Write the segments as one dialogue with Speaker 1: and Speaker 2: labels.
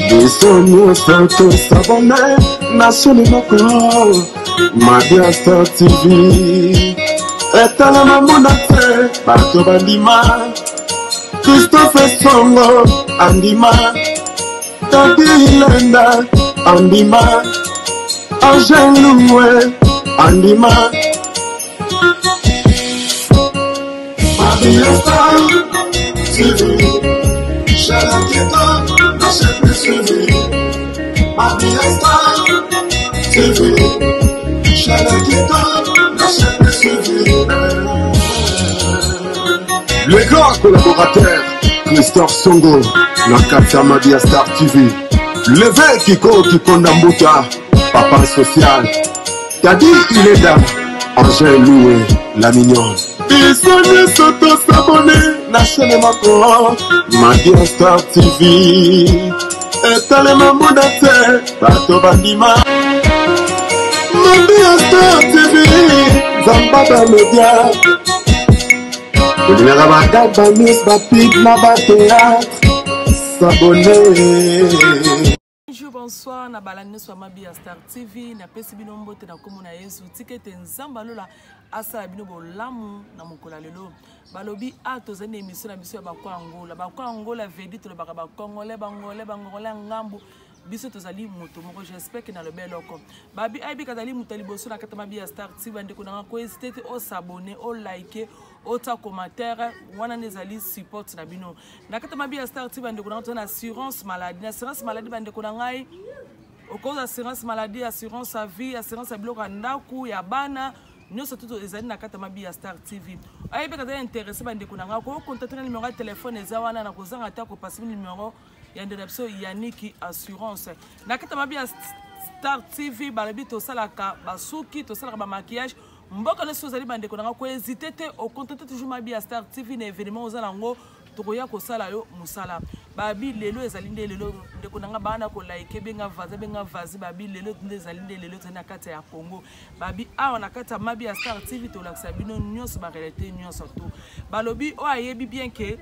Speaker 1: Biso nyonso tosabone na soni moko Mabia Star TV etalama mona te bato bandima Christophe Songo andima Tati Lenda andima Angel Loué andima Mabia Star TV la chaîne plus suivie. Mabia Star TV la chaîne plus suivie. Le grand collaborateur Christophe Songo na kati ya Mabia Star TV Leve Kiko Kikonda Mbuta Papa social Tadi Ilenda Angèle Loué la mignonne Biso nyonso tosabone na chaîne moko Mabia Star TV etalema mona te bato bandima Mabia Star TV Nzamba bamedia olingaka baga bamis bapib na bateatre sabone.
Speaker 2: Bonjour, bonsoir na balandi nyonso ya Mabi ya Star TV. Napesi bino mbote na kombo na Yesu. Tika ete Nzambe alola asala bino bolamu na mokolo ya lelo. Balobi a tozali na émission na biso ya bakwa Angola. Bakwa Angola vedi tolobaka ba Congolais, Bangolais, Bangolais ya ngambo. Biso tozali moto moko, j'espère que nalobi eloko. Babi ayebi kazali moto ya liboso na kati ya Mabi ya Star TV. Bandeko na nga ko hésiter te o s'abonner, o liker, otia commentaire wana nde ezali support na bino. Na kati ya Mabi ya Star TV bandeko na ngai, toza na assurance maladie. Na assurance maladie bandeko na ngai, okoza assurance maladie, assurance ya vie, assurance ya biloko ya ndako ya bana nyonso tutu ezali na kati ya Mabi ya Star TV. Oyebi kazali intéressé bandeko na ngai, okocontacte na numero ya telefone eza wana, na kozanga te kopasi numero ya ndeko na biso Yannick Assurance. Na kati ya Mabi ya Star TV balobi tosalaka basuki, tosalaka ba maquillage. Mboka nyonso ozali bandeko na ngai, kohésite te, ocontacte toujours Mabi ya Star TV na événement oza nango, tokoya kosala yo mosala. Babi lelo ezali nde lelo ndeko na ngai, bana kolaike benga vaza benga vazi, babi lelo nde ezali nde lelo tozali na kati ya Congo. Babi awa na kati ya Mabi ya Star TV tolakisa bino nyonso ba réalité nyonso to. Balobi oyo ayebi bien ke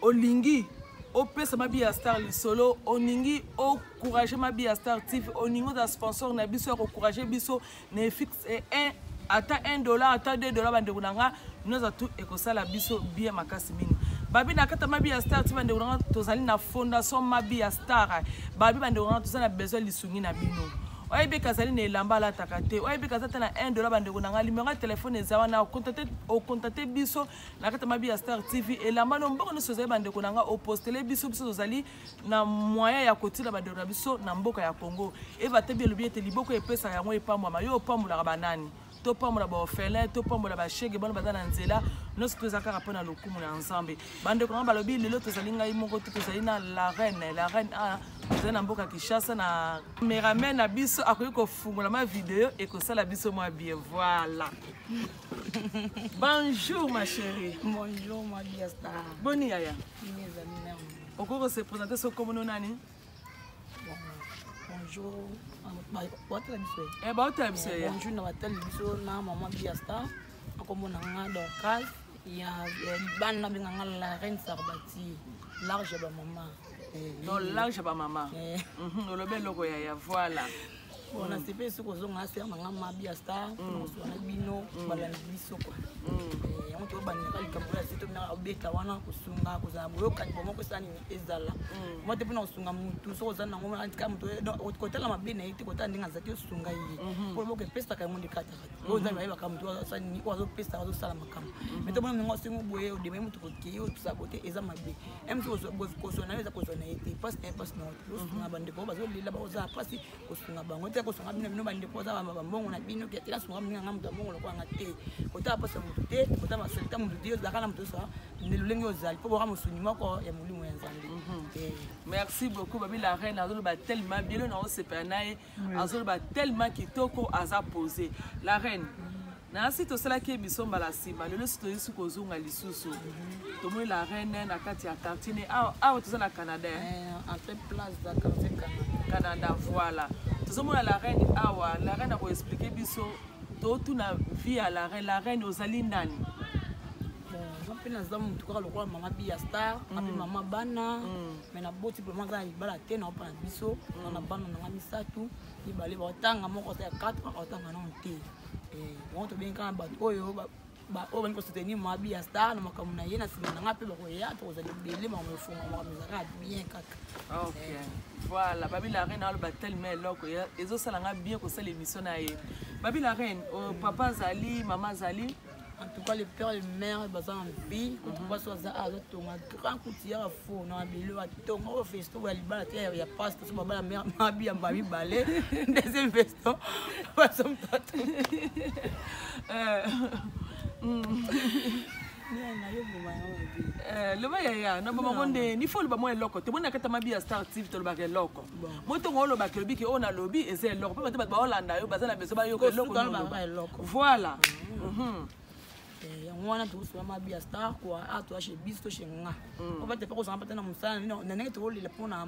Speaker 2: olingi opesa Mabi ya Star lisolo, olingi ocourager Mabi ya Star TV, olingi oza sponsor na biso ya kocourager biso na fixe 1 ata $1 ata $2 bandeko na nga nyonso tu ekosala biso bien makasi mingi. Babi na kati ya Mabi ya Star TV bandeko na nga tozali na fondation Mabi ya Star. Babi bandeko na nga tozali na besoin lisungi na bino. Oyebi kazali na elamba alataka te, oyebi kaza te na $1 bandeko na nga, numéro ya telefone eza wana, ocontacte biso na kati ya Mabi ya Star TV. Elamba no mbongo nyonso ezali bandeko na nga, opostele biso, biso tozali na moyen ya kotina bandeko na biso na mboka ya Congo. Eva Tebi elobi ete liboko epesaka yango epambwama, yo opambolaka banani? Topambola ba orphelin, topambola ba shege bana baza na nzela, nyonso toza kaka mpona lokumu na Nzambe. Bandeko na nga balobi lelo tozali ngai moko te, tozali na la reine, la reine a tozali na mboka Kinshasa na cameraman na biso akoki kofungola ma video ekosala biso mwa bien. Voilà. Bonjour ma chérie.
Speaker 3: Bonjour ma bien star.
Speaker 2: Boni yaya. Okoki se présenter so kombo nani?
Speaker 3: Bonjour. Baotala biso.
Speaker 2: Eh baotala biso ya.
Speaker 3: Bonjour na batali biso na maman Bia Star. Akomona nga Dorcas ya bana benga nga la reine Sarbati. Large ba maman.
Speaker 2: Donc large ba maman. Olobe eloko ya ya voilà.
Speaker 3: Bon, na sepe soki ozonga asere na nga Mabi ya Star, kozwa na bino balandi biso quoi. Yango tobandaka likambo ya se tobinaka obeta wana kosunga kozala boyokani bo moko esala nini ezala mwa te mpona kosunga motu soki oza nango antika motu kotala mabe na ye te, kotala ndenge aza te, osunga ye mpo loboko epesaka yango nde kataka te. Oyo Nzambe ayebaka motu asala nini, oyo azopesaka azosala makambo. Mais tomona ndenge osengo boye odemai motu kokeye osabote eza mabe. Kozwa na yo eza kozwa na ye te, mpasi na ye mpasi na yo te. Osunga bandeko bazolela bakozala mpasi, kosunga bango te, kosunga bino bino bandeko baza bambongo na bino ke tela sunga bino nga moto ya mbongo lokola nga te. Kotala mpasi ya motu te, kotala masolita ya motu te, ozalaka na moto osala nde lolenge ozali mpo boka mosuni moko ya molimo ya Nzambe.
Speaker 2: Merci beaucoup babi la reine azoloba tellement bien na osepela na ye, azoloba tellement kitoko, aza posé la reine. Nasi tosalaki émission mbala nsima, lelo si toyisi kozonga lisusu. Tomoni la reine na kati ya quartier ne awa, awa toza na Canada.
Speaker 3: Entrée place za quartier Canada.
Speaker 2: Canada, voilà. Tozomona la reine awa, la reine akoexpliquer biso, totuna vie ya la reine. La reine, ozali nani?
Speaker 3: Bon, nga mpe naza motu kaka lokola mama Biya Star, nga mpe mama bana, mais naboti vraiment, aza na libala te, naopa na biso na na bana nanga misato, mibale baotanga, moko aza ya 4 aotanga nano te. Bango tobengi kaka bato oyo oyo balingi kosoutenir mama Biya Star na makambo na ye na nsima na nga mpe bakoya, tokozala ebele, makambo efonga, makambo ezalaka bien kaka.
Speaker 2: Ok, voilà. Babi la reine aloba tellement eloko ezosala nga bien kosala émission na ye. Babi la reine, papa azali, mama azali?
Speaker 3: En tout cas, le père et le mère baza en vie. Kutu baso aza azotonga grand coutillère fo na mabele, atonga oyo festo ya libala te ya paste, so babala mare mabi ya mba mibale, deuxième festo baso moto atonga.
Speaker 2: Loba yaya na bomango nde ni fo oloba mwa eloko te. Moni na kati ya Mabi ya Star TV, tolobaka eloko mo ntongo olobaka, elobi ke oyo nalobi eza eloko mpe bato baolanda yo, baza na besoin bayoka eloko.
Speaker 3: Kosuka olobaka eloko.
Speaker 2: Voilà.
Speaker 3: Yango wana tokosola Mabi ya Star kua a toya chez biso to chez nga po bate mpe kozanga mpata na mosala na ndenge tokolela mpona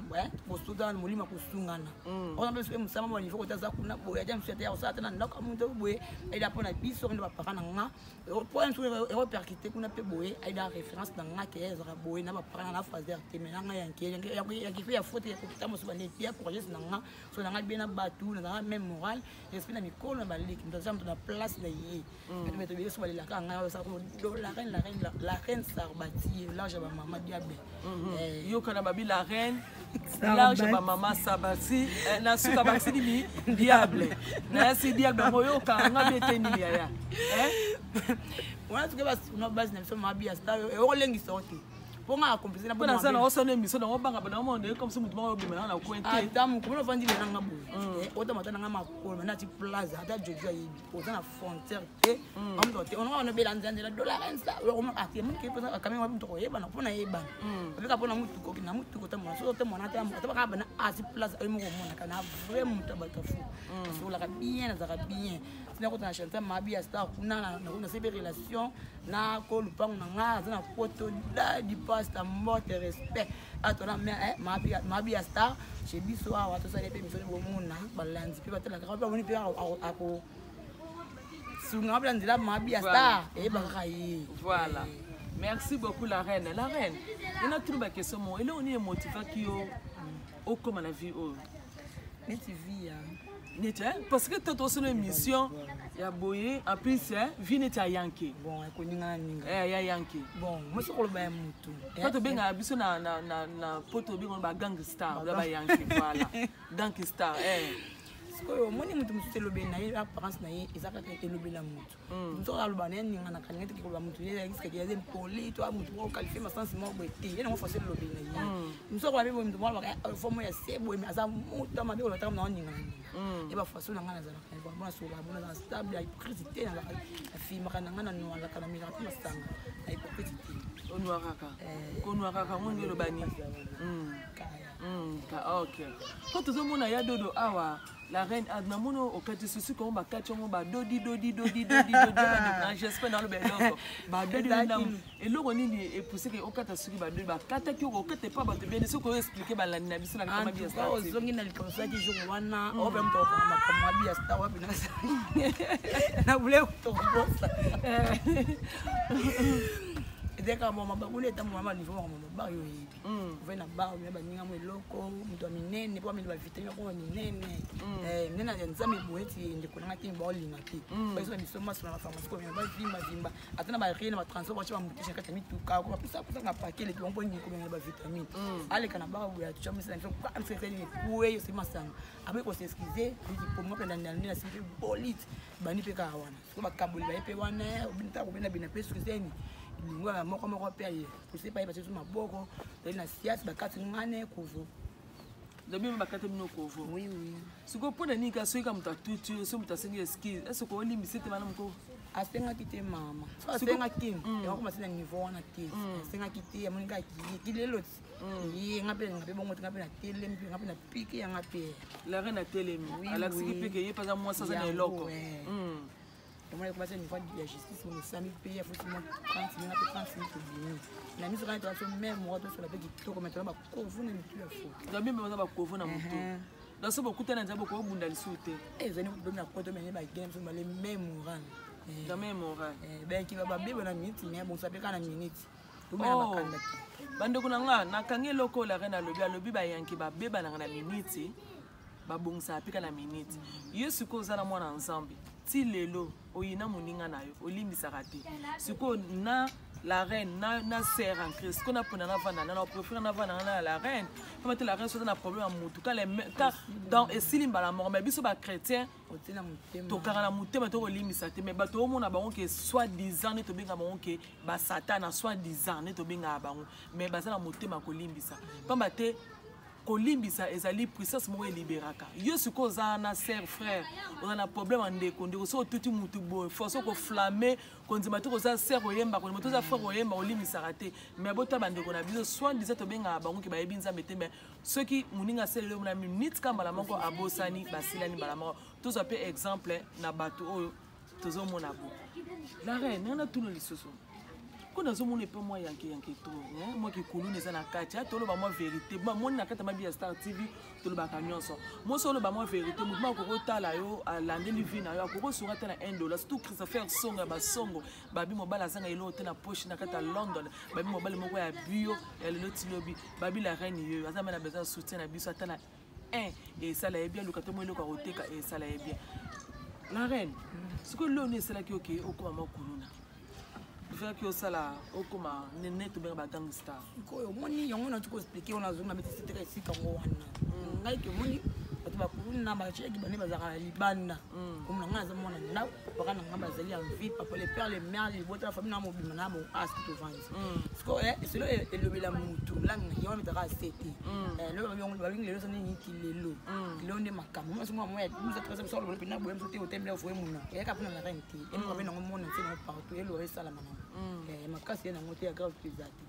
Speaker 3: kosutana na molimo ya kosungana. Oza mpe soki mosala mwa niveau kota aza kuna boye, ata mosu ata ya kosala ata na ndako ya moto boye, aida mpona biso nde baparent na nga po mosu erepercute kuna mpe boye, aida référence na nga ke ezalaka boye na baparent na faser te, mais nanga yanke mpe ya faute ya kokita mosu bande ya courageuse na nga so nanga bien na bato, nazalaka même moral, respect na mikolo na baleki, moto aza moto na place na ye. Bato ebele so balelaka ngai, osala la reine, la reine, la reine Sarbati, large ya bamama diable.
Speaker 2: Yokana babi la reine large ya bamama Sabati, na suka bakisi nini? Diable nayasi diable yango oyokanga nga bi ete nini yaya?
Speaker 3: Wana tuke basuna base na biso Mabi ya Star ekolengisa o te mpo nga acomplice na
Speaker 2: mpo naza na osala émission nango, banga bana omona comme si motu moko obima nanga na coin te.
Speaker 3: Ata mokolo ofandi le nanga boye, otama ata nanga makolo mana ti plaza, ata Jojo ayebi oza na frontière te, amoto te onanga wana obela nzela dollar ensa akami wapi moto koyebana mpo nayebana abika mpona mutuka okende na mutuka, otamona soki otamona ata kaka bana asi place oyo moko omonaka na vrai moto ya bato afu asololaka bien, nazalaka bien tina kota na chantier Mabi ya Star kuna, nasali mpe relation na ko lupango na nga aza na poto dadi pasta, mbote, respect atona Mabi ya Star chez biso awa. Tosali mpe émission, bomona balandi mpe batalaka, bamoni mpe ako sunga mpela nzela Mabi ya Star eyeba kaka ye.
Speaker 2: Voilà, merci beaucoup la reine. La reine, ena tunu baquestion mo eloko nini emotivaki yo okóma na vie oyo?
Speaker 3: Neti vie ya
Speaker 2: Neti parce que to tosala émission ya boye, en plus vie neti ya yanke.
Speaker 3: Bon, ekoningana ninga.
Speaker 2: Ya yanke.
Speaker 3: Bon, mosi koloba ya motu.
Speaker 2: Po tobengaka biso na po tobengaka bagang star, oza bayanke, voilà, gang star.
Speaker 3: Sikoyo omoni motu mosusu elobeli na ye, apparence na ye eza kaka elobeli ya motu mosusu, aloba na ye ninganaka ninga teke koloba motu ye ezalaki eza impoli to motu moko qualifie masansi moko boye te, ye nango façon elobeli na ye mosusu akola mpe boye, motu moko alobaka forme ya se boye, mais aza motu mabe koloba taka na oningana ninga ye bafaçon na ngai nazalaka bona soloba bona nazala stable ya hypocrite te, nazalaka nafilmaka na ngai, nanoalaka, namelaka mpe masanga na hypocrite te.
Speaker 2: Onwaraka konwaraka ngo nde oloba nini? Ok, po tozomona ya dodo awa, la reine namoni okati susu kongo, bakati yango badodi dodi dodi dodi dodi na j'espère naloba eloko badodi. Eloko nini epousse ke okata suki badodi bakataki? Okata epa bato ebele, soki oyo explique balandi na biso na
Speaker 3: kama Bia. Ozongi na likambo soki jour wana ope moto okanga makambo ya Bia Star wapi na bule tokobosa ezalaka mama bakuna etambola ma niveau makambo mabar yo oyebi ove na bar oyo baninga mo eloko moto ya minene mpo bameli bavitamine bakoma minene minene ya Nzambe boye ti ndeko nanga te baolinga te baso na biso maso na bapharmacie komema bavimba vimba ata na barie na batransport batia bamutishe na kati ya mituka bapusapusa na pake leki bango mpo nini komema bavitamine aleka na bar boye atya misala biso amisekeli ekueyi osili masanga aboyi kos'excuse likipomo mpe nde na simi mpe bolite bandi mpe kaka wana siko bakaboli baye mpe wana ntango kobena bena mpe excuse lingo ya moko moko mpe aye puse pa ye batie so maboko tozali na siasi bakati ngane kovo.
Speaker 2: Lobi bakati bino kovo?
Speaker 3: Oui.
Speaker 2: Sikoyo mpo na nini ka soki ka moto atuti yo, soki moto asengi excuse, ese koolimbisa ete bana moko?
Speaker 3: Asengaki te mama, so asengaki yakokoma ti na niveau wana te. Asengaki te, amoni kaka kilelo ti ye nga mpe nga mpe bongo te, nga mpe natelemi mpe nga mpe napike yanga mpe.
Speaker 2: La reine atelemi, alakisiki mpe ke ye mpe aza mwasi, aza na eloko.
Speaker 3: Yango ekomasi niveau ya justice mosami mpe ya foti mwa 30 minutes mpe 30 minutes tobimi na miso kani toaso meme moko tosola mpe kitoko mai toza bakovu na mitu ya fo.
Speaker 2: Donc meme baza bakovu na motu. Donc so bokutana nzambe okobunda lisusu te.
Speaker 3: Ezali kodomi na koto mene bagene biso male meme moral.
Speaker 2: Dans même moral.
Speaker 3: Benki babeba na minute mais bonsa mpe kaka na minute.
Speaker 2: Oh. Bandeko na nga, nakangi eloko oyo la reine alobi, alobi bayanke babebanaka na minute, babongisaka mpe kaka na minute. Yo sikoyo oza na mwana Nzambe, ti lelo oyina moninga na yo, olimbisaka te. Sikoyo na la reine na sœur en Christ, ko na pona na vanda na na préfère na vanda na la reine. Pamba te la reine soza na problème ya mutu, ka le ka dans esili mbala moko, mais biso ba chrétien tokanga na motema tokolimbisa te. Mais bato omona bango ke soit disant nde tobenga bango ke basatana, soit disant nde tobengaka bango, mais baza na motema kolimbisa. Pamba te kolimbisa ezali puissance moko eliberaka yo. Sikoyo oza na sœur, frère, oza na problème ya ndeko, ndeko soki otuti mutu boye, force okoflamme kondima te koza sœur oyemba, kondima te oza frère oyemba, olimbisaka te. Mais bota bandeko na biso soit disant tobengaka bango ke bayebi Nzambe te, mais soki moninga asaleli yo na minute ka mbala moko abosani, basilani mbala moko. Tozwa mpe exemple na bato oyo tozomona bo. La reine, nanga natuna lisusu ko nazomona epe mwa yanke yanke to mwa kikuluna eza na kati ya toloba mwa vérité. Moni na kati ya Mabi ya Star TV tolobaka nyonso. Mosi oloba mwa vérité, motu moko akoki otala yo, alandeli vie na yo, akoki osunga te na 1 dollar. Surtout Christopher Songo ya basongo, babi mobali azanga eloko te na poche na kati ya London, babi mobali moko ya bio ya lelo ti lobi. Babi la reine yoyo aza me na besoin ya soutien na biso, ata na 1 esala ye bien, aluka te mwa eloko ya koteka esala ye bien. La reine, sikoyo loni esalaki oke okóma mwa kuluna, efalaki osala okóma nene tobenga bagangster?
Speaker 3: Sikoyo omoni yango nati koexpliquer wana, azonga betisi teka esika yango wana. Ngai ke omoni bato bakuluna baceki bane bazalaka na libanda. Komona ngai naza mwana ndako, papa na ngai bazali ya vie, papa le père, le mère, libota la famille na mobima na bo aski tovandi. Sikoyo eselo elobela motu langi na ye wana betaka ase te. Babengi lelo so nini kilelo, kilelo nde makambo mosi mwa moya biso mpena boye mosu te otembela ofoye mona eyaka mpona na reine te emoko mpe nango mona nse nango partout eloko esalama nango makasi ye nango te ya grave mpe eza te.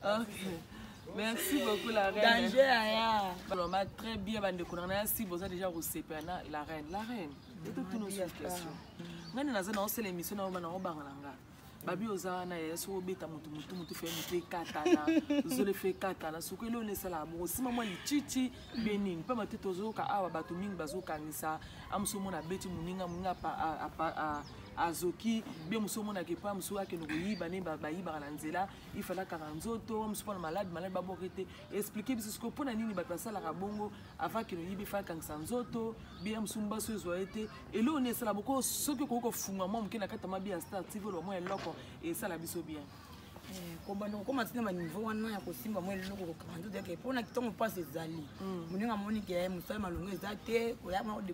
Speaker 2: Ok. Merci beaucoup la reine.
Speaker 3: Danger aya.
Speaker 2: Vraiment très bien, bandeko na ngai si boza déjà kosepela na la reine. La reine, etotuna osu question. Ngai naza na osala émission na bana obanga na nga. Babi oza wana ya soki obeta motu motu motu fe motu ekatana, zolo fe ekatana. Soki eloko esalaka bongo, nsima mwa lichichi mpe nini? Mpamba te tozoyoka awa bato mingi bazokangisa amosu, omona abeti moninga, moninga azoki be mosu, omonaka epai mosu akende koyiba nde bayibaka na nzela, ifala kaka nzoto mosu mpona maladi maladi baboki te. Explique biso sikoyo mpona nini bato basalaka bongo avant akende oyiba, ifala kangisa nzoto bia mosu mbaso ezwa ye te. Eloko nini esala boko? Soki okoki kofunga mwa moke na kati ya Mabi ya Star TV, oloba mwa eloko esala biso bien.
Speaker 3: Kobanda kokóma ntina baniveau wana ya kosimba mwa eloko kokanga nzoto yake mpona ntongo mpasi ezali. Moninga amoni ke mosala malongo eza te,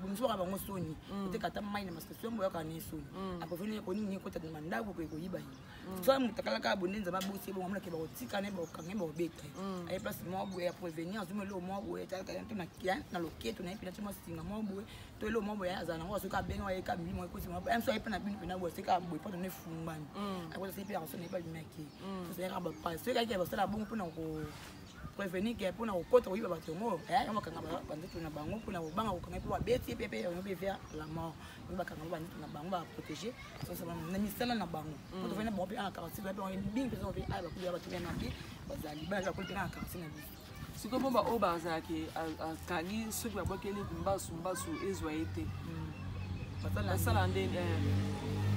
Speaker 3: mosu baka bango soni oteka ata mai na mastation boyaka ne soni, aprefere konini ekota na bandako koye koyiba ye. So moto akalaka bonde Nzambe abosi ye bongo, amonake bakotika ne bakokanga ye, bakobeta ye, aye place moko boye ya prévenir, azumi eloko moko boye to na loketo na ye mpena ti mwa singa moko boye to eloko moko boye azala nango. Soki abengi ayeka milimo ekosima mosu aye mpe na bino mpena boye seka boye mpo tona efungwani akosa mpe akoso na ye babimaki soki bapasi soki kaki basala bongo mpona ko prévenir ke mpona kokota koyiba bato yango, yango bakanga banzoto na bango mpona kobanga kokanga mpe babeti ye mpe yango mpe vers la mort. Yango bakanga banzoto na bango, baprotéger na misala na bango po tofai na bango mpe na quartier mpe mingi mpenza mpe aya bakuli ya bato ya mabe bazali bana bakuli mpe na quartier na biso.
Speaker 2: Sikoyo mpo baoyo bazalaki akangi, soki babwakeli mbasu, mbasu ezwa ye te, basala nde?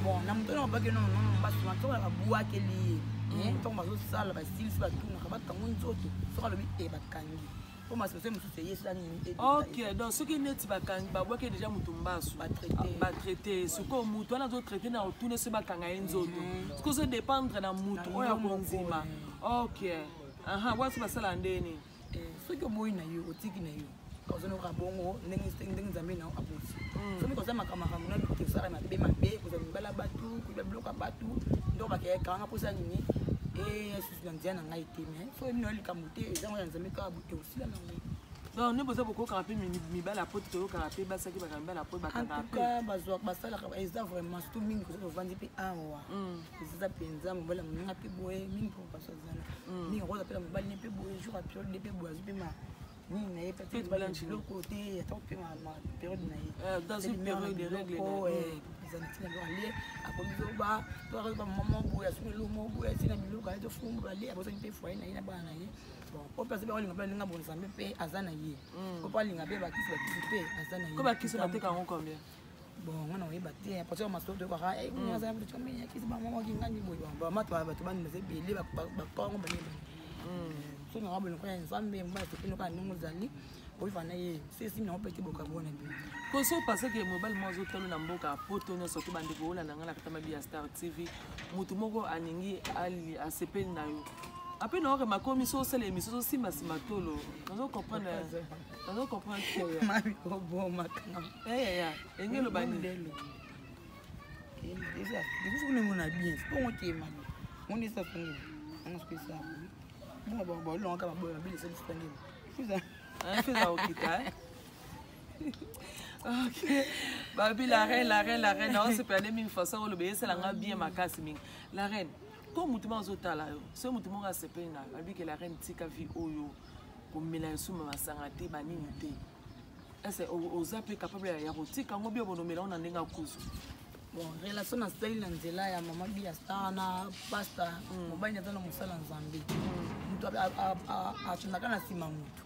Speaker 3: Bon, na moto wana babwakeli nono mbasu, soki babwakeli ye, ntango bazosala basilisi, batunaka bakango nzoto, soki alobi e bakangi mpo masose mosusu eye esala nini.
Speaker 2: Ok, donc soki neti bakangi, babwaki déjà motu mbasu, batraite, sikoyo motu wana azotraite na otuna soki bakanga ye nzoto, soki ozodépendre na motu oyo akondima. Ok, aha, wasi basala ndeni?
Speaker 3: Soki oboyi na yo, otiki na yo, ozonoka bongo ndenge Nzambe na yo abuti. Soki koza makambo na mike osala mabe mabe, kozwa mibala bato, koyiba biloko ya bato, ndoko bakekanga mposa nini esusu na nzela na ngai te. Mais soki bino likambo te, ezango ya Nzambe kaka bote osila nango.
Speaker 2: Donc nde boza bokokaka mpe mibala ya poto, toyokaka mpe basaki bakanga mibala ya poto, bakangaka mpe.
Speaker 3: Bazwaka, basalaka, eza vraiment surtout mingi koza tovandi mpe awa, eza mpenza mobali ya moninga mpe boye mingi mpo baso azana mingi akoza mpe na mobali ne mpe boye jour apiole mpe boye azwi mpe Nini na ye
Speaker 2: Kate Blanchett.
Speaker 3: Biloko te, ata mpe période na ye.
Speaker 2: Dans une période de règle na ye.
Speaker 3: Eza ntina biloko alie, akomi zoba to akomi mama boye, asungi eloko moko boye, atina biloko aye, tofumbu alie, abosani mpe foyer na ye na bana na ye. Bon, po mpe aza mpe alinga mpe alinga bonzambe mpe aza na ye, po mpe alinga mpe bakisi, bakisi mpe aza na ye.
Speaker 2: Ko bakisi bateka yango combien?
Speaker 3: Bon, nga na oyeba te, à partir ya masolo toyokaka kisi bamamaki boye, bamata bato bani baza ebele, bakongo banini. So nanga boloko ya Nzambe, mobali asepeli kaka ndenge ozali, oyifa na ye so esimi nango mpe te, bokabona bino.
Speaker 2: Koso parce que mobali moko azotala na mboka Poto nyonso to bandeko olanda ngai na kata Mabi ya Star TV, motu moko alingi asepeli na yo ape na oke makomi so osala émission ozosimba nsima tolo, nazo comprendre, nazo comprendre te.
Speaker 3: Mabi obomaka.
Speaker 2: Yaya, enge eloba nini?
Speaker 3: Kuna bien bongo te, mabi moni esa songi anga soki esa bongo balongaka maboya mabele esa biso ndenge.
Speaker 2: Feza okita. Ok, babi la reine, la reine, la reine, naosepela nde mingi. Façon oloba esalanga bien makasi mingi. La reine, ko motu moko azotala yo, so motu moko asepeli na yo, alobi ke la reine, tika vie oyo, komela esuma masanga te, banini te, ese oza mpe capable ya kotika yango bio bonomela ngo na ndenge akuzu?
Speaker 3: Bon, relation nasali na nzela ya mama Biya Star na pasta, mobali aza na mosala Nzambe, moto atondaka na nsima motu,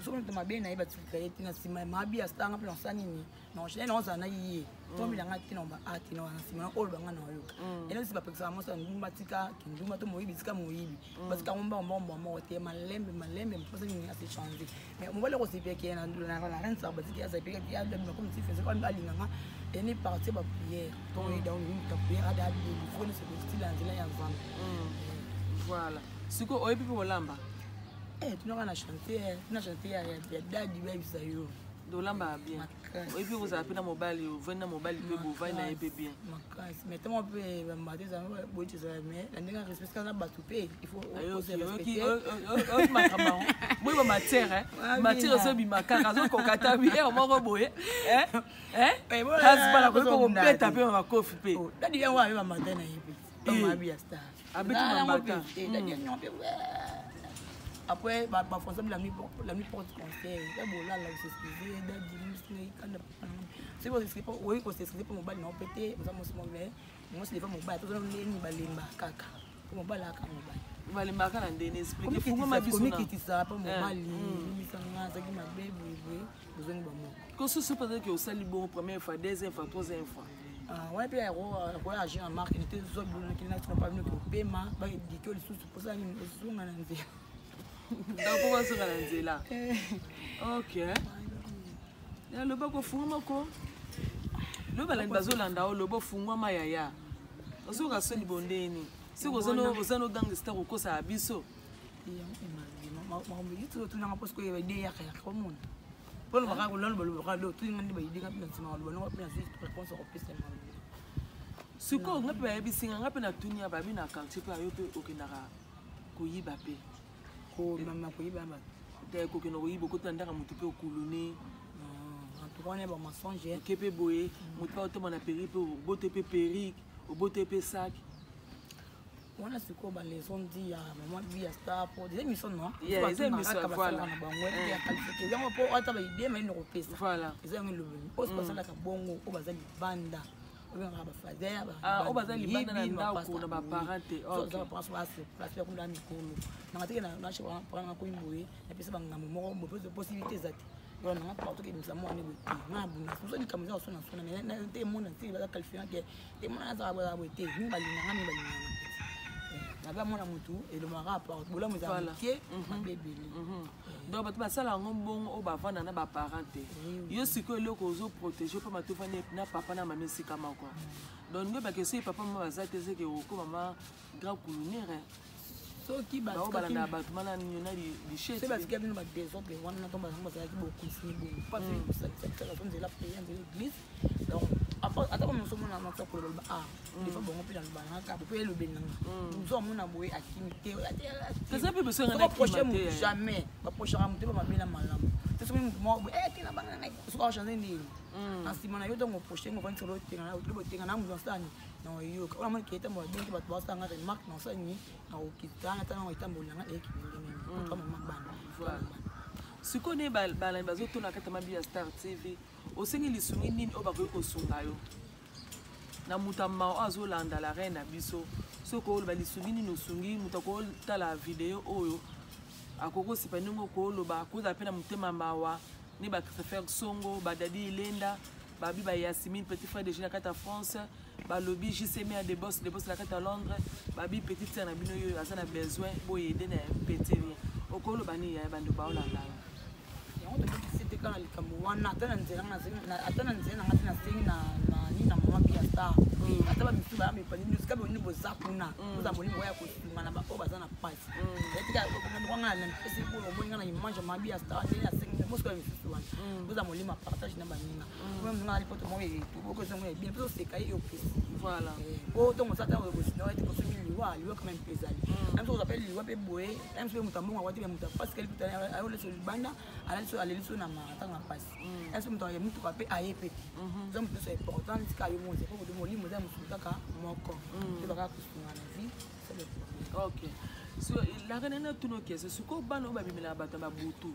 Speaker 3: soki moto mabe na ye batikaka ye te na nsima ya mama Biya Star. Nga mpe nasala nini? Naochaine, naozala na ye, tomelanga te na ba ate na nsima na oyo banga na oyoka eloko si bapekisaka mwasi ya ndumba tika kindumba, to moyibi tika moyibi, batika yango mbango mbango moko te, malembe malembe, mposa nini ase change. Mais mobali akosepelaki na reine Sara, batiki asepelaki abima comme si faisait alinganga ene partie ba prière to oyeda mutu prière ada adélivre nyonso kostila nzela ya Nzambe.
Speaker 2: Voilà, sikoyo oyebi mpe kolamba?
Speaker 3: Tunaka na chantier, tuna chantier ya dadi bayebisa yo.
Speaker 2: Olambaka bien?
Speaker 3: Makasi.
Speaker 2: Oyebi kozala mpe na mobali, ovandi na mobali mpe bovandi na ye mpe bien?
Speaker 3: Makasi, mais ntango mpe bambate ezala boye te, ezala mais na ndenge ya respect kaka na bato mpe il faut ose respecter.
Speaker 2: Oyoki makambo yango boye, bamatière matière ezobima kaka, azokoka ta bi ere moko boye hasbala koyi mpo kobeta mpe makofi mpe.
Speaker 3: Dadi yango abe bambate na ye mpe bamabi ya star.
Speaker 2: Abeti mambata.
Speaker 3: Dadi yango mpe après bafrançais la mi porte conseil ya bolala, osexcuse dadi kanda. Soki oyi kosexcuse mpo mobali na yo mpe te, oza mwasi mais mwasi defa mobali tozala ndeni, balemba kaka mpo mobali aka mobali.
Speaker 2: Balembaka na ndeni? Explique, fungama biso na
Speaker 3: Komikitisa mpo mobali limbisanga, azalaki mabe boyeboye, bozongi bamoko.
Speaker 2: Kosusu peut-être que osali bongo première fois, deuxième fois, troisième fois.
Speaker 3: Wana mpe akoya agir en marque nete zwa bilonaki na tina pa bino kopema baedike lisusu mposa nini ozonga na nzela.
Speaker 2: Donc po bazonga na nzela. Ok, loba kofungwama ko loba, balandi bazolanda o, loba ofungwama yaya, ozoka soni bondeni soki oza no gangster kokosaka biso.
Speaker 3: Otunanga mpo sikoyo baide yaka yaka omona mpona bakaka kolanda balobaka do tuninga nde baide nga mpe na nsima baloba nonga mpe nazwi réponse akopesa maloba.
Speaker 2: Sikoyo nga mpe bayebisinga nga mpe natuni ya babi na quartier mpe ayo mpe okendaka koyiba mpe.
Speaker 3: Komama koyiba bato?
Speaker 2: Te, kokenda koyiba, okota ndaka motu mpe okulune.
Speaker 3: En tout cas wana bamensonge.
Speaker 2: Oke mpe boye, motu mpe otoma na perruque mpe obote mpe perruque, obote mpe sac.
Speaker 3: Wana sikoyo baleçon di ya mama Biya Star po eza émission non?
Speaker 2: Yeah, eza émission, voilà.
Speaker 3: Na bango ya qualifié yango po ata baide mai nakopesa. Eza yango elobeli oyo sikoyo asalaka bongo, oyo baza libanda, obengaka bafader.
Speaker 2: Oyo baza libanda na ndako na baparent te.
Speaker 3: Place ya kuna mikolo nanga teke nanga komi boye, napesa bangambo moko boye, possibilité eza te wana nanga partout kebimisa mwana boye te. Nga buna moso likambo eza kosona sona mais te mona te baza qualifié ke te mona azaka boye te, mingi balinganga, mingi balinganga nabe mona motu elomaka apart bolamu eza moke, mabe ebele.
Speaker 2: Donc bato basala yango mbongo oyo bavanda na baparent te. Yo sikoyo eloko ozoprotege mpo bato ofandi na papa na mama esika moko, donc nde bake soki papa mama baza te, seke okoma ma grand colonnaire.
Speaker 3: Soki
Speaker 2: baobalanda bato mana na
Speaker 3: lichete batika bino badésordre wana to bazango bazalaki bocontinue bongo parce que nzela prière, nzela église. Donc ata moso omona nasa koloba ah des fois bongo mpe naloba nanga kaka po elobeli nanga moso amona boye akimi te.
Speaker 2: Eza mpe besoin.
Speaker 3: Proche jamais baprochaka moto mabe na malamu te. Soki motu moko boye te na banga ngai, soki achange ndeni na nsima na yo, ntango oproche ngo ovandisi otenga na moto asani na oyoka oyo amoni ke etambola bien te, bato basalanga remarque na osani na okita na ntango etambola nanga eyeki ndenge nini mama bana.
Speaker 2: Sikoyo nde balandi bazotuna kati ya Mabiya Star TV, osengi lisungi nini oyo bakoki kosunga yo na moto ya mawa oyo azolanda la reine na biso? Soki oloba lisungi nini osungi moto akotala video oyo, akoki kosipa ndenge okoloba, akozala mpe na motema mawa ni ba Christopher Songo, ba Dadi Ilenda, babi ba Yasmine petit frère de na kati ya France, balobi JCM de boss de boss na kati ya Londres, babi petite sœur na bino yo aza na besoin boyede na petit rien. Okoloba nini ya bando baolanda yo?
Speaker 3: Yango tobikisi te kaka na likambo wana, ata na nzela ata na nzela nanga te, nasengi na nini na mama Bia Star, ata bamisusu baya mipandi nyonso kaka boni boza kuna, boza molimo oyo ya kosunga na baoyo baza na mpasi. Etikanga na mpesi oyo omoni nga na image ya mama Bia Star, ndenge nasengi mosiko ya misusu wana, boza molimo ya partage na baninga. Oyo moninga ali poto moko etobokozango ya bien mpe oseka ye, opesi.
Speaker 2: Voilà.
Speaker 3: Po ntongo osala ntango bosina ete kosomi liwa, liwa kama mpe ezali na biso kozwa mpe liwa mpe boye na biso mpe moto ambongo akwati mpe moto apasi kali kuta ayolesa libanda alali aleli so na ntango ya pasi na biso moto ya mituka mpe aye mpe te. Eza moto nyonso important tika yo monze po molimo eza mosusu kaka moko mpe bakaka kosunga na vie, c'est le problème.
Speaker 2: Ok, so la reine, na tuna question. Sikoyo bana oyo babimelaka bato ya babutu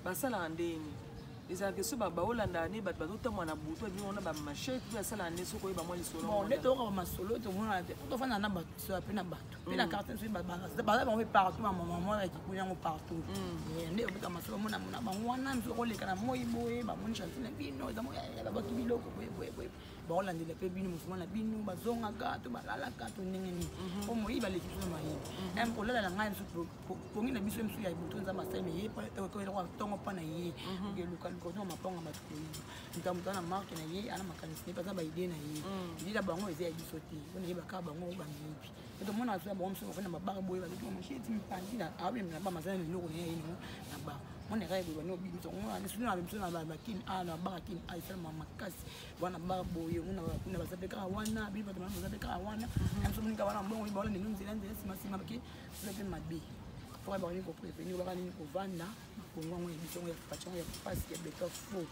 Speaker 2: basalaka ndeni? Ezalaka so baolanda ne bato bazotambola na butu, babimi wana bamachete mpe basalaka nde soki oyeba mwa lisolo.
Speaker 3: Bon, nde toyoka bamasolo, tomona te po tofanda na bato so mpe na bato mpe na quartier so baza bango mpe partout, bamama ya kikuni yango partout. Nde obeta masolo, omona mona bango wana mosu okoleka na moi boye, bamoni chantier na bino eza babaki biloko boye boye boye, baolandela mpe bino mosuma na bino, bazongaka to balalaka to ndenge nini, po moyibi baleki biso na mayibi. Kolala na ngai mosu pongi na biso mosu ya butu, Nzambe asalemi ye ntongo mpa na ye elukaluka ozonga mapango ya bato koyiba. Moto moto ana marke na ye, ana makanisi na ye, mpe aza baidée na ye, idée na bango eza ya biso te. Mpona yebaka bango bamiyibi, tomona so bango mosusu bafanda mabaka boye, bazoki machete mipanzi aobemela ba mazala na eloko na ye nango na ba mona kaka boye, bano biso na biso na bakini a na baka kini a esalama makasi wana ba boye, omona kuna baza mpe kaka wana, bino bato baza mpe kaka wana na biso moninga wana mbongo baola ndenge nzela nzela nsima nsima bake eza mpe mabe. Foka bango nini koprévenir, baka nini kovanda makongo yango ya biso yango ya faci yango ya pasi ya beto fo.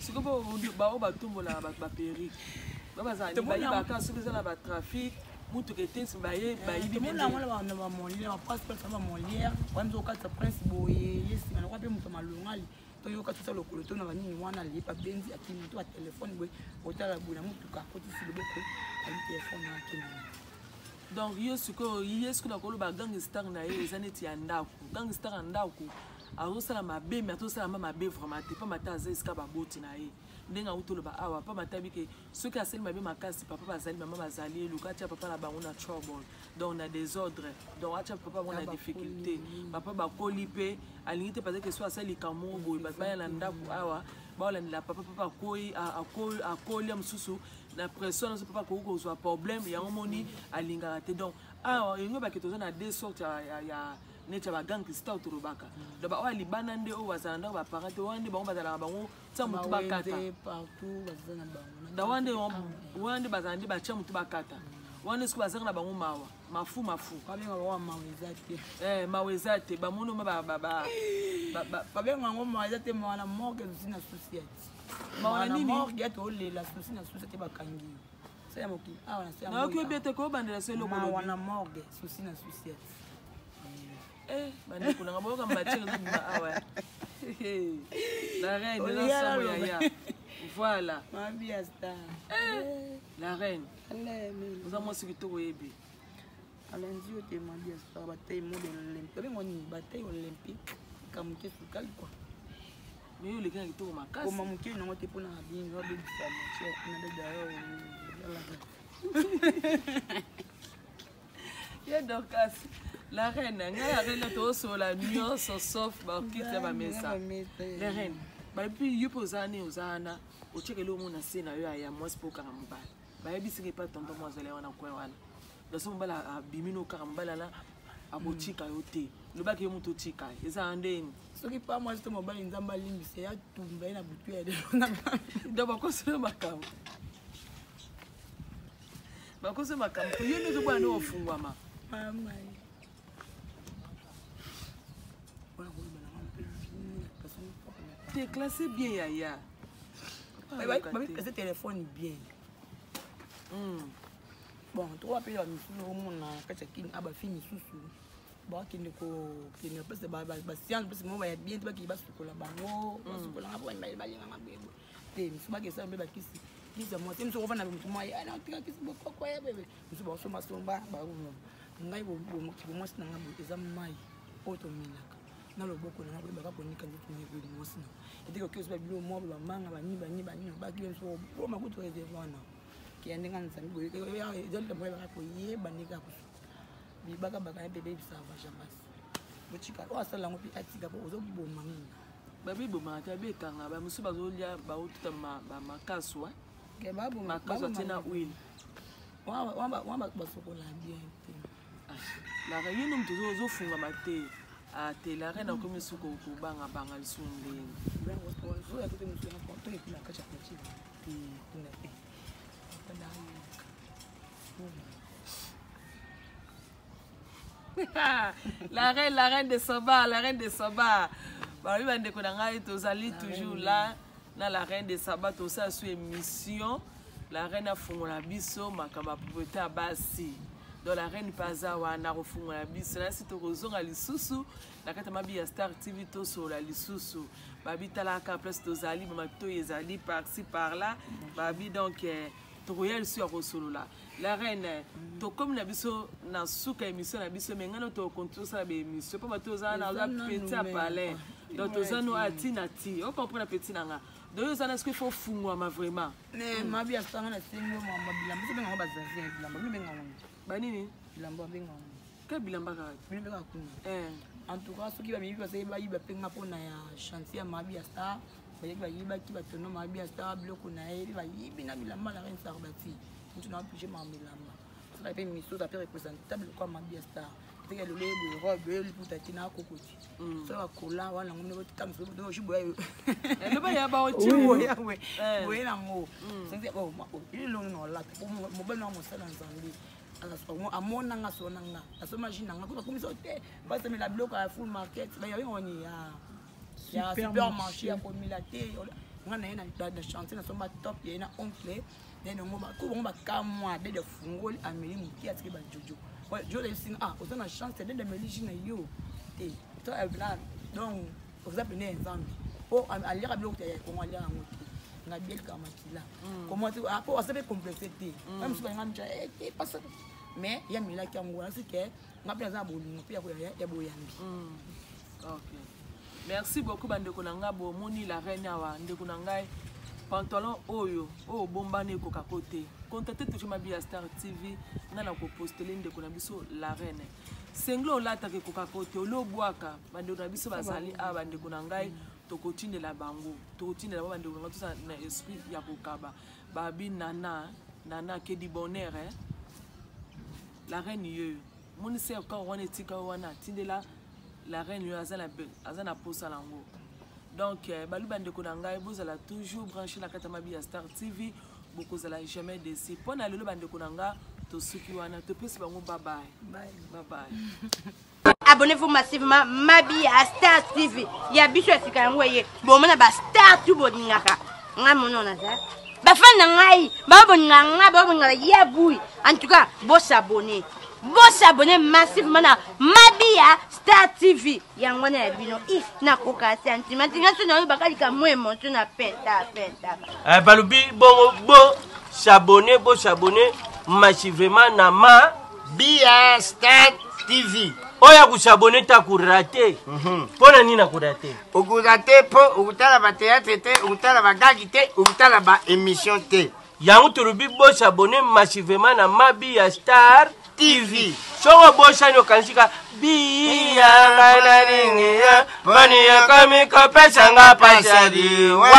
Speaker 2: Sikoyo bao batombolaka bato baperruque, bazala bayibaka soki eza na batrafic, mutuka etesi, baye bayibi.
Speaker 3: Tomona yango na bamolière, baprince, place na bamolière wana, biso okatisa prince boye, ye nsima nakwa mpe moto malongali toyoka tosa lokolo to na banini wana alepa benzi akimi to batelefone boye, otala boye na motuka akotisi loboko, ayi telefone wana akimi.
Speaker 2: Donc ye sikoyo, ye sikoyo nakoloba gangster na ye eza neti ya ndako. Gangster ya ndako azosala mabe, me azosala ma mabe vraiment te, pamba te aza esika baboti na ye. Ndenge auti oloba awa, pamba te abike soki asali mabe makasi, papa bazali, mama bazali, eluka atia papa na bango na trouble, donc na désordre, donc atia papa bango na difficulté. Papa bakoli mpe alingi te, parce que so asali likambo moko boye, bato baya na ndako awa baolandela papa. Papa akoyi akolia mosusu na pression nyonso, papa akoki kozwa problème yango, moni alingaka te. Donc awa yango bake toza na deux sortes ya neti ya bagangster tolobaka. Donc baoyo ya libanda nde oyo bazala ndako baparent te, wana nde bango bazalaka, bango tia motu bakata. Da wana nde bazala nde batia motu bakata wana, soki bazalaka na bango mawa mafu mafu. Mawa eza te, bamoni oma.
Speaker 3: Babenga yango mawa eza te, mawa na morgue, souci na souci ati.
Speaker 2: Mawa na nini?
Speaker 3: Morgue ati olela souci na souci te, bakangi yo se ya mokili awa na se.
Speaker 2: Nayoki oyebi ete koyobandela so eloko.
Speaker 3: Mawa na morgue, souci na souci ati.
Speaker 2: Bandeko nanga, boyoka matière ezobima awa. La reine eza somo yaya, voilà.
Speaker 3: Mabia Star.
Speaker 2: La reine, oza mwasi kitoko, oyebi.
Speaker 3: Alandi yo te, Mabia Star, bataille mode olympique, babengo nini, bataille olympique, kamoke sukali quoi.
Speaker 2: Mais yo oleki na kitoko makasi.
Speaker 3: Koma moke nango te mpona bino babebisa matière kuna dada.
Speaker 2: Ye Dorcas, la reine, ngai ya reine, tosola nyonso sauf bakiti ya bamesa. La reine, bayebi yo mpe oza nini, oza wana otiekeli omona se na yo ya mwasi mpo okanga mobali. Bayebisiki epa tonton mo azali wana coin wana, donc mobali abimi no kaka mobali wana akotika yo te, lobaki yo moto otika eza ndeni.
Speaker 3: Soki pa mwasi to mobali, Nzambe alimbisa ya tumba ye na butu ya lelo.
Speaker 2: Donc bakosolo makambo, bakoso makambo yo nde ozobwana nde ofungwama.
Speaker 3: Mama wana koloba nanga mpe façon.
Speaker 2: Te classe bien yaya.
Speaker 3: Babiplace téléphone bien. Bon, tokoka mpe bamisusu omona kati ya kini a bafille misusu. Bakende kokende place bascience, place moko baya bien te, bakende basukola bango, basukolanga po balinganga boyeboye te. Mosusu bakesala mpe bakisi, kisi ya mwasi. Mosusu kofanda motu mwa ye tika kisi bokoko ya bebe. Mosusu basombasomba. Ngai bomwasi na ngai boye eza mai oyo tomelaka na loboko na ngai, koyebaka konika nzoto na mwasi na eteke oki ozoba bilo mwa bamanga bani bani bani baki mosusu boma kutu réservoir na keya ndenge nzambe boye. Eza likambo oyebaka koyeba ndenge ya kosuka bibaka baka ya bebe ebisaka bajambasi. Botika oyo asala yango mpe atika, po ozoboma nini.
Speaker 2: Babibomaka te, babekanga. Bamosusu bazolia, baotuta bamakasu, makasu atie na huile.
Speaker 3: Wana basokola bien te.
Speaker 2: La reine, yo no moto ozofungama te te. La reine akomi su kobangabanga lisusu ndenge.
Speaker 3: Na kati ya clôture te, kuna te.
Speaker 2: La reine, la reine de Saba, la reine de Saba. Balobi bandeko na ngai, tozali toujours là na la reine de Saba. Tosala su émission, la reine afungola biso makambo ya propriété ya basi. Donc la reine mpe aza wana kofungola biso. Nasi tokozonga lisusu na kati ya Mabi ya Star TV, tosolola lisusu. Babi talaka place tozali, bamatoi ezali par-ci par-là. Babi donc tokoya lisusu ya kosolola. La reine, tokomi na biso na suka émission na biso, mais ngai no tokontinue osala baémission mpo bato oza na oza petit ya palais. Donc toza no ati na ti ocomprendre petit na nga. Donc oza na soki faut fungwama vraiment.
Speaker 3: Mabi asanga na sengo bilamba so bengango bazazi bilamba bino bengango.
Speaker 2: Banini?
Speaker 3: Bilamba bengango.
Speaker 2: Ka bilamba kaka.
Speaker 3: Bino bengaka kuna. En tout cas, soki bamiyibi basali bayiba mpe nga mpona ya chantier ya Mabi ya Star, bayaki bayibaki batono Mabi ya Star, biloko na ye bayibi na bilamba. La reine Sarbati, mutu na oblige makambo elamba, osala mpe miso oza mpe représentable kwa Mabi ya Star. Eteke lelo eboye robe oyo liputa te na akokoti so bakola wana yango boya.
Speaker 2: Eloba ya
Speaker 3: Boye nango elongo na olata mobali na mosala Nzambe amonanga so nanga asoma ji nanga bakomisa te, basamela biloko ya full market, bayabengoni ya supermarché ya komela te. Nga na ye na chantier nasomba top ya ye na oncle nango ko bango bakamwa. Dede fungoli, ameli moke, atiki bajojo jo esinga. Ah, oza na chance, dede ameli ji na yo te. Donc oza pene ya Nzambe po aliaka biloko ya Kongo, aliaka yango te. Nga bielika makila comment po aza mpe complexe te. Nga mosusu balinga mitya te pasa, mais ye amelaki yango wana sike. Nga mpe naza na bolingo mpe ya boyambi.
Speaker 2: Ok, merci beaucoup bandeko na ngai. Bomoni la reine awa, ndeko na ngai, pantalon oyo oyo obombani ekoka ko te. Contacte toujours Mabi ya Star TV, ngai na kopostele ndeko na biso la reine. Senglo olataka ekoka ko te, oli obwaka. Bandeko na biso bazali awa, bandeko na ngai, tokotindela bango, tokotindela bango. Bandeko na ngai, toza na esprit ya kokaba. Babi nana nana ke du bonheur, hein? La reine yeyo moni se kaka wana etika wana, atindela la reine oyo aza na posa nango. Donc balu bandeko na ngai, bozala toujours branché na kati ya Mabi ya Star TV, bokozala jamais déçu. Mpo na lelo, bandeko na nga, tosuki wana, topesi bango babaye babaye.
Speaker 4: Abonnez-vous massivement Mabi à Star TV ya biso ya sika. Yango eye bomona bastar tu bolingaka ngai mono naza bafani na ngai, bao bolingaka ngai, bao bolingaka ya bui. En tout cas, bosabonner, bosabonner massivement na Mabi ya Star TV. Yango wana ya bino. I nakoka sentiment nga so nayobaka likambo émotion na penta penta.
Speaker 5: Balobi bongo bo s'abonner, bo s'abonner massivement na ma
Speaker 6: Bia Star TV.
Speaker 5: Oyo akosabone te akorater. Mpo na nini akorater?
Speaker 6: Okorater mpo okotala bathéâtre te, okotala bagagi te, okotala baémission te.
Speaker 5: Yango tolobi bosabone massivement na Mabi ya Star
Speaker 6: TV.
Speaker 5: Soki obosani, okanisika biyanga nalingiya bani yakomi kopesanga pasali wa.